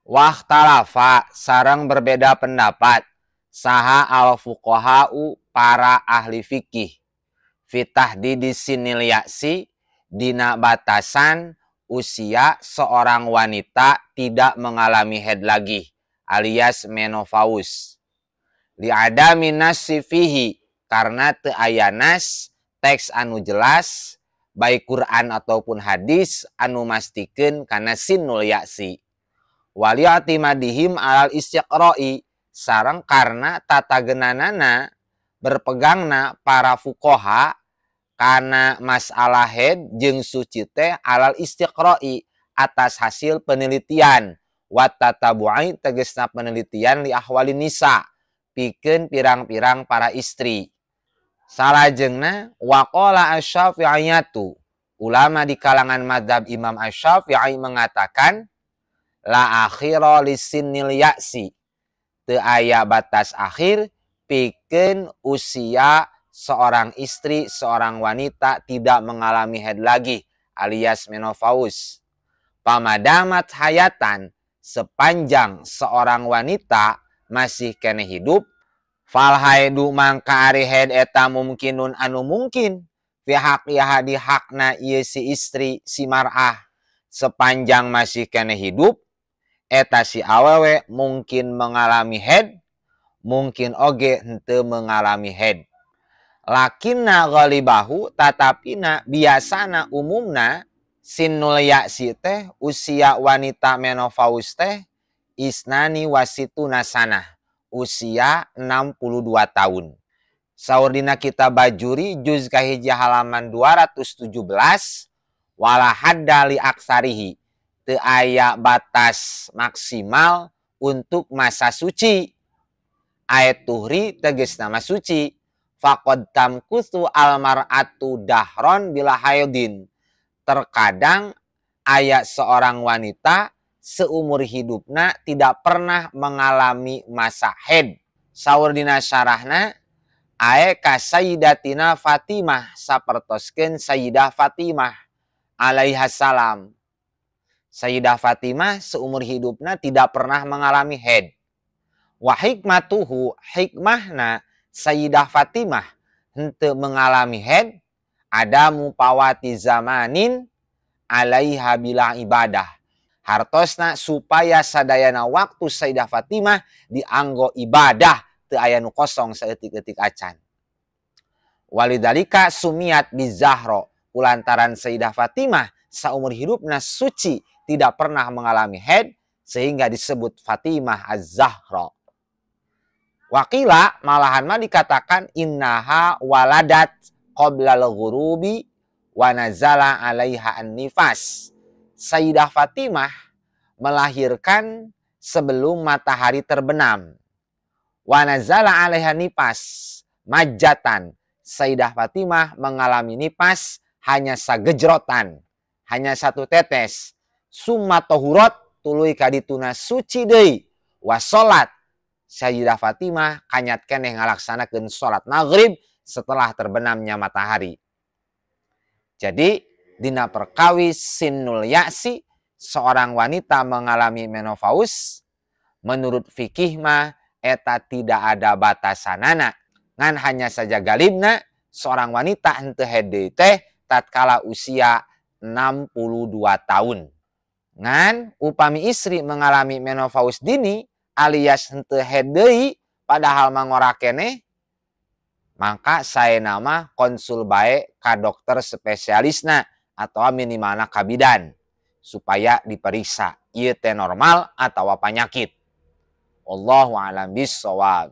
Wakhtalafa sareng berbeda pendapat saha al fuqaha'u para ahli fikih fi tahdidi sinil ya'si dina batasan usia seorang wanita tidak mengalami haid lagi alias menopause. Li'adami nassi fihi karena teu aya nas teks anu jelas baik Quran ataupun hadis anu mastikeun kana sinul ya'si. Wali'timadihim alal istiqra'i sareng karena tatagenanana berpegangna para fuqaha kana masalah haid jeung suci teh alal istiqra'i atas hasil penelitian wa tatabu'i tegasna penelitian li ahwalin nisa pikeun pirang-pirang para istri. Salajengna waqala asy-Syafi'iyatu ulama di kalangan mazhab Imam Asy-Syafi'i mengatakan la akhira lisinil ya'si teu aya batas akhir pikeun usia seorang istri, seorang wanita tidak mengalami haid lagi alias menopause. Pamadamat hayatan sepanjang seorang wanita masih kene hidup, fal haidu mangka ari haid eta mungkinun anu mungkin fi haqqiha di hakna ieu si istri si mar'ah sepanjang masih kene hidup eta si awewe mungkin mengalami haid, mungkin oge henteu mengalami haid. Lakinna ghalibahu tatapina biasana umumna sinul ya'si teh usia wanita menopause teh isnani wasituna sanah usia 62 tahun. Saur dina kitab Bajuri juz kahiji halaman 217 wala hadda li aksarihi teu aya batas maksimal untuk masa suci. Ayat tuhri tegas nama suci. Faqad tamkutsu almar'atu dahron bila haidin. Terkadang aya seorang wanita seumur hidupna tidak pernah mengalami masa haid. Saur dina syarahna ae ka Sayyidatina Fatimah sapertoskeun Sayyidah Fatimah alaiha salam. Sayyidah Fatimah seumur hidupna tidak pernah mengalami haid. Wa hikmatuhu hikmahna Sayyidah Fatimah henteu mengalami haid adamu pawati zamanin alaiha bila ibadah. Hartosna supaya sadayana waktu Sayyidah Fatimah dianggo ibadah teu aya nu kosong saeutik-eutik acan. Walidalika sumiat bizahro kulantaran Sayyidah Fatimah saumur hidupna suci tidak pernah mengalami haid sehingga disebut Fatimah Az-Zahra. Wakila malahan mah dikatakan innaha waladat qoblal ghurubi wa nazala alaiha an-nifas. Sayyidah Fatimah melahirkan sebelum matahari terbenam. Wa nazala alaiha nifas majatan. Sayyidah Fatimah mengalami nifas hanya sagejrotan, hanya satu tetes. Summa tohurot tuluy kadituna suci deui wa salat. Sayyidah Fatimah kanyat keneh ngalaksanakeun salat maghrib setelah terbenamnya matahari. Jadi dina perkawis sinul ya'si seorang wanita mengalami menopause menurut fikih mah eta tidak ada batasanana, ngan hanya saja galibna seorang wanita henteu haid deui teh tatkala usia 62 tahun. Ngan upami istri mengalami menopause dini alias henteu haid deui padahal mangora keneh, maka saya nama konsul bae ka dokter spesialisna atau minimalna ka bidan supaya diperiksa ieu teh normal atawa penyakit. Wallahu a'lam bissawab.